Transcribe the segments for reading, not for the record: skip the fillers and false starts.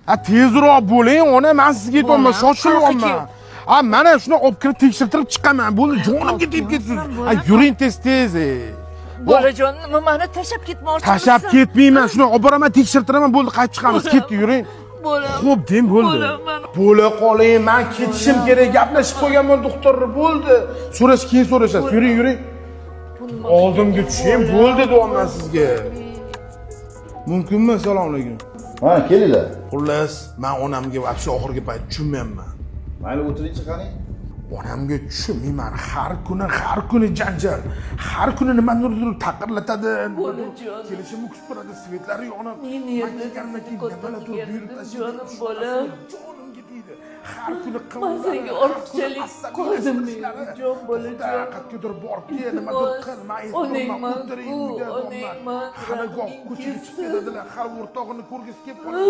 Ha, tezroq bo'ling, ona, men sizga aytyapman, Bolam, shoshilyapman. qayerga? Ha, mana shuni olib kirib tekshirtirib chiqaman. Bo'ldi, jonimga tegib ketsin. Ha, yuring tez tez. Bolajon, nima, mani tashlab ketmoqchimisan? Tashlab ketmayman, shuni olib boraman, tekshirtiraman, bo'ldi, qaytib chiqamiz. Bolam. Ketdi, yuring. Bolam. Xo'p, deng, bo'ldi. Bolam, Bo'la qoling, men ketishim kerak, gaplashib qo'yganman doktor, bo'ldi. So'rash keyin so'rashasiz. Yuring, yuring. Oldimga tushing, bo'ldi deyapman sizga. Mumkinmi? Assalomu alaykum. Ha, kelinglar. Xullas, men onamga вообще oxirgi payt tushunmayapman. Mayli, o'tiringchi, qani. Onamga tushunmayman. Har kuni, har kuni janjal. Har kuni nimadirdir taqirlatadi. Bolajon. Kelishimni kutib turadi, свет lari yonib. Men Man yerda kelganimdan keyin katta nimalardir qilgandim, buyurib tashlaydi. jonim bolam. Jonimga tegdi. Har kuni Man senga ortiqchalik qildim, jon bolajon. Qayergadir borib kel, nimadir qil, man Onangman o'tiring ku, uyda deyapman. onangman, Xanagoh rahming ko'chaga chiqib kelsin. ketadilar, har o'rtog'ini ko'rgisi kelib qoladi.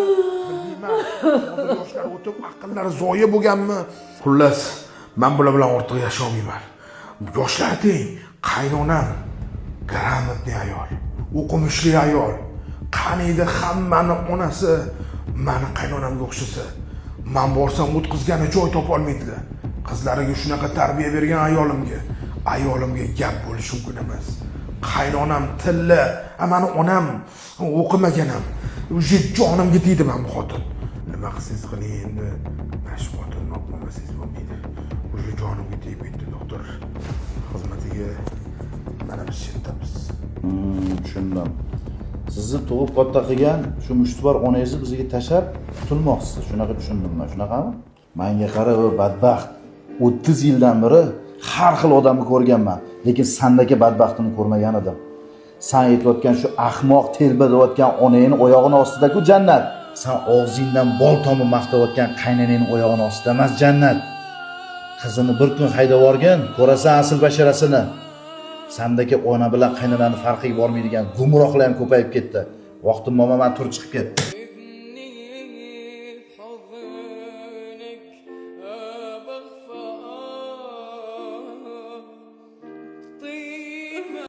Bilmayman, hozir yoshlar o'tib, aqllari zoya bo'lganmi? Xullas, man bular bilan ortiq yasholmayman. Yoshlar teng, qaynonam грамотный ayol, o'qimishli ayol. Qaniydi hammani onasi mani qaynonamga o'xshasa. Man borsam, o'tqizgani joy topolmaydilar. Qizlariga shunaqa tarbiya bergan ayolimga, ayolimga gap bo'lishi mumkin emas. Qaynonam tilla, a mani onam o'qimagan ham. Уже jonimga tegdi mana bu xotin. Nima qilsangiz qiling endi, mana shu xotinni olib qolmasangiz bo'lmaydi. Уже jonimga tegib ketdi, doktor. Xizmatiga mana biz chetdamiz. Tushundim. Sizni tug'ib katta qilgan shu mushtipor onangizni bizga tashlab qutulmoqchisiz. Shunaqa tushundim man, shunaqami? Manga qara, u badbaxt. 30 yildan beri har xil odamni ko'rganman, lekin sandagi badbaxtini ko'rmagan edim. San aytayotgan shu ahmoq telba deyotgan onangni oyog'ini ostida-ku jannat. San og'zingdan bol tomib maqtayotgan qaynanangni oyog'ini ostida emas jannat. Qizini bir kun haydab yuborgin, ko'rasan asl basharasini. Sandagi ona bilan qaynonani farqiga bormaydigan gumrohlar ham ko'payib ketdi. Vaqtim bo'lma, man tur, chiqib ket.